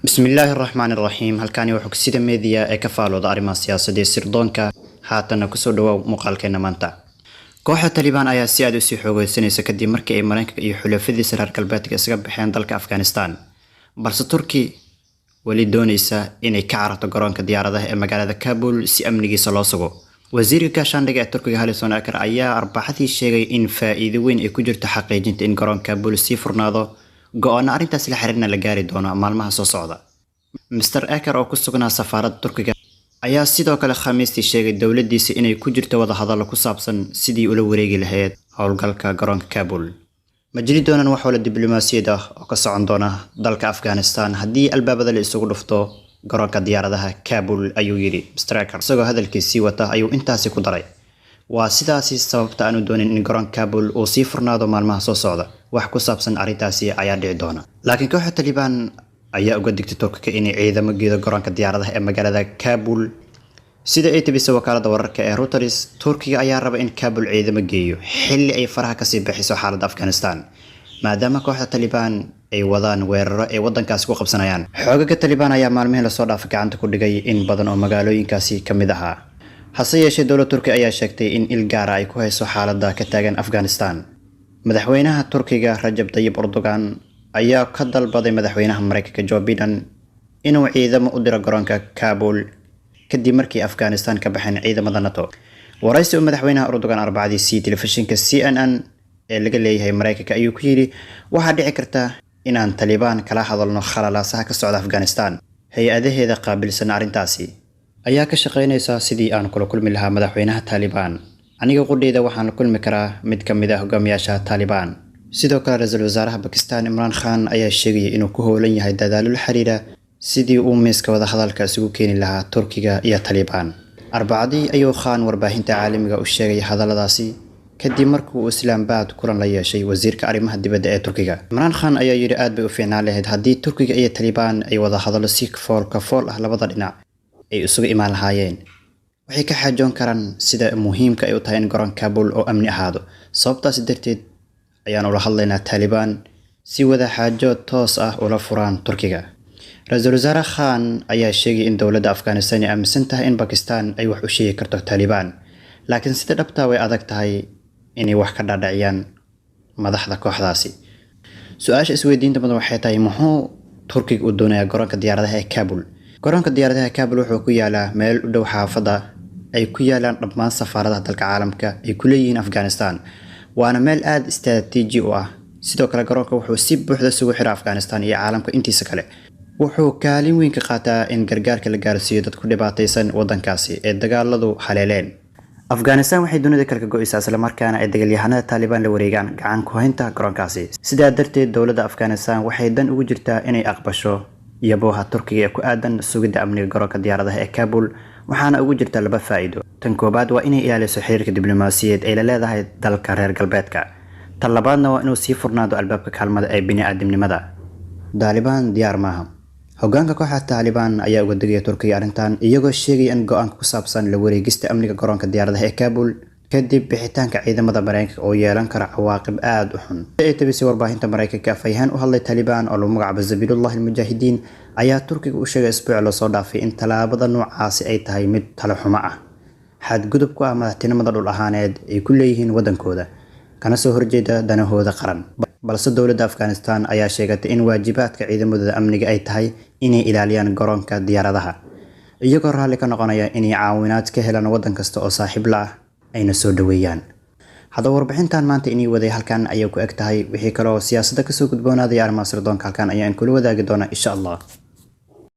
Bismillaahi raxmaani raxiim. Halkani waa Xogsida Media ee ka faalooda arrimaha siyaasadda iyo sirdoonka. Haatanna kusoo dhawaaw muuqaalkeena maanta. Kooxda Taliban ayaa si aad u sii xoogeysanaysa kadib markii ay Mareykanka iyo xulafadiisa reer galbeedka isaga baxeen dalka Afghanistan, balse Turki weli doonaysa inay ka cararto garoonka diyaaradaha ee magaalada Kabul si amnigiisa loo sugo. Wasiirka gaashaandhigga ee Turkiga Hulusi Akar ayaa Arbacadii sheegay in faa'iido weyn ay ku jirto xaqiijinta in garoonka Kabul sii furnaado, go'aano arrintaas la xiriirna la gaari doono maalmaha soo socda. Mr Akar oo ku sugnaa safaaradda Turkiga ayaa sidoo kale Khamiistii sheegay dowladiisa inay ku jirto wadahadallo ku saabsan sidii ula wareegi lahayd howlgalka garoonka Kabul. Ma jiri doonaan wax wala diblomaasiyad ah oo ka socon doona dalka Afghanistan haddii albaabada la isugu dhufto garoonka diyaaradaha Kabul, ayuu yidhi Mr Akar. Isagoo hadalkiisii wata ayuu intaasi ku daray: "Waa sidaasi sababta aanu doonin in garoonka Kabul uu sii furnaado maalmaha soo socda. Wax ku saabsan arrintaasi ayaa dhici doona." Laakiin kooxda Taliban ayaa uga digtay Turkiga inay ciidamo geedo garoonka diyaaradaha ee magaalada Kabul. Sida ay tabisay wakaaladda wararka ee Reuters, Turkiga ayaa raba in Kabul ciidamo geeyo xilli ay faraha kasii bixiso xaaladda Afghanistan, maadaama kooxda Taliban ay wadaan weeraro ay wadankaasi ku qabsanayaan. Xoogaga Taliban ayaa maalmihii lasoo dhaafay gacanta ku dhigay in badan oo magaalooyinkaasi ka mid ahaa. Hase yeeshee, dowladda Turkiga ayaa sheegtay in il gaara ay ku hayso xaaladda ka taagan Afghanistan. Madaxweynaha Turkiga Rajab Tayyip Erdogan ayaa ka dalbaday madaxweynaha Mareykanka Joe Biden inuu ciidamo u diro garoonka Kabul kadib markii Afghanistan ka baxeen ciidamada NATO. Waraysi uu madaxweynaha Erdogan Arbacadii siiyey telefishinka CNN ee laga leeyahay Mareykanka ayuu ku yidhi: "Waxaa dhici karta inaan Taliban kala hadalno khalalaasaha ka socda Afghanistan. Hay-adaheeda qaabilsan arrintaasi ayaa ka shaqeynaysa sidii aan kula kulmi lahaa madaxweynaha Taliban. Aniga qudheyda waxaan la kulmi karaa mid ka mid ah hogaamiyaasha Taliban." Sidoo kale, ra-iisul wasaaraha Bakistan Imraan Khan ayaa sheegaya inuu ku howlan yahay dadaallo la xiriira sidii uu miiska wadahadalka isugu keeni lahaa Turkiga iyo Taliban. Arbacadii ayuu Khan warbaahinta caalamiga u sheegay hadalladaasi kadib markii uu Islaamabad kulan la yeeshay wasiirka arrimaha dibadda ee Turkiga. Imraan Khan ayaa yidhi: "Aad bay u fiicnaan lahayd haddii Turkiga iyo Taliban ay wadahadallo si foolka fool ah labada dhinac ay isugu imaan lahaayeen. Waxay ka xaajoon karaan sida muhiimka ay u tahay in garoonka Kabul oo amni ahaado. Sababtaasi darteed ayaan ula hadlaynaa Taliban si wada xaajood toos ah ula furaan Turkiga." Ra-iisul wasaare Khan ayaa sheegay in dowladda Afghanistan ay aaminsan tahay in Bakistan ay wax u sheegi karto Taliban, laakiin sida dhabtaa way adag tahay inay wax ka dhaadhiciyaan madaxda kooxdaasi. Su-aasha isweydiinta badan waxay tahay: muxuu Turkiga u doonayaa garoonka diyaaradaha ee Kabul? Garoonka diyaaradaha Kabul wuxuu ku yaalaa meel u dhow xaafadda ay ku yaalaan dhammaan safaaradaha dalka caalamka ay ku leeyihiin Afghanistan, waana meel aada istaraatiiji u ah. Sidoo kale, garoonka wuxuu si buuxda isugu xira Afghanistan iyo caalamka intiisa kale. Wuxuu kaalin weyn ka qaataa in gargaarka la gaarsiiyo dad ku dhibaataysan wadankaasi ee dagaaladu haleeleen. Afghanistan waxay dunida kale ka go-eysaa, islamarkaana ay dagaalyahanada Taalibaan la wareegaan gacan ku haynta garoonkaasi. Sidaa darteed, dowladda Afghanistan waxay dan ugu jirtaa inay aqbasho yabooha Turkiga ee ku aadan sugidda amniga garoonka diyaaradaha ee Kabul, waxaana ugu jirta laba faa'iido. Tan koobaad waa inay ilaaliso xiriirka diblomaasiyadeed ay la leedahay dalka reer galbeedka. Tan labaadna waa inuu sii furnaado albaabka kaalmada ee bini-aadamnimada. Taalibaan diyaar maaha. Hogaanka kooxda Taalibaan ayaa uga digaya Turkiga arrintan, iyagoo sheegaya in go-aanka ku saabsan la wareegista amniga garoonka diyaaradaha ee Kabul kadib bixitaanka ciidamada Mareykanka oo yeelan kara cawaaqib aada u xun. Ay tabisay warbaahinta Mareykanka, afhayeen u hadlay Taalibaan oo lagu magacaabo Zabiilullah Almujaahidiin ayaa Turkiga u sheegay isbuuci lasoo dhaafay in tallaabada noocaasi ay tahay mid talo xumo ah, xadgudub ku ah madaxtinimada dhul ahaaneed ay ku leeyihiin wadankooda, kana soo horjeeda danahooda qaran. Balse dowladda Afghanistan ayaa sheegatay in waajibaadka ciidamadooda amniga ay tahay inay ilaaliyaan garoonka diyaaradaha, iyagoo raalli ka noqonaya inay caawinaad ka helaan waddan kasta oo saaxiib la ah ayna soo dhaweeyaan. Haddaba, warbixintan maanta inii waday halkan ayay ku eg tahay. Wixii kaloo siyaasadda kasoo gudboonaaday arrimaha sirdoonka halkan ayaan kula wadaagi doonaa, insha Allah.